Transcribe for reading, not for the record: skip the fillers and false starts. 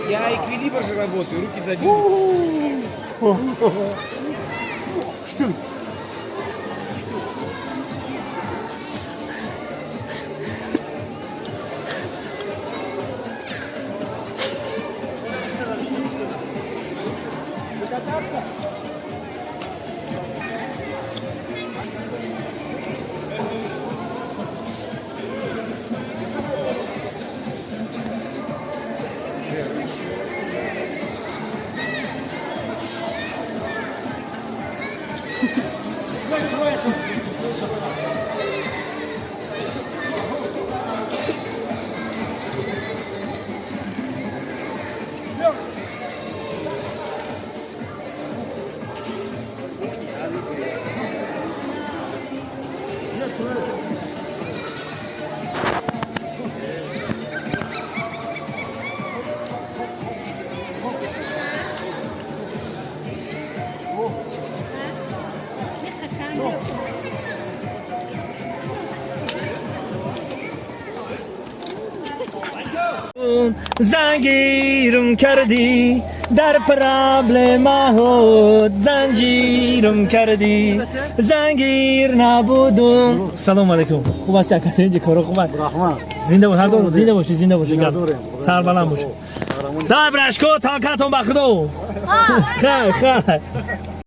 Я эквилибр же работаю, руки забил. Зангирм кардӣ, дар проблемаҳо занҷирм кардӣ, зангир набудум. Салому алайкум, хуб ҳасти, ака? Инҷа коро хуб аст? Зинда бош, ҳазор зинда бошӣ, зинда бошӣ, гап сарбаланд бошӣ. Давай, брашко, таваккалтон ба Худо. Хайр, хайр.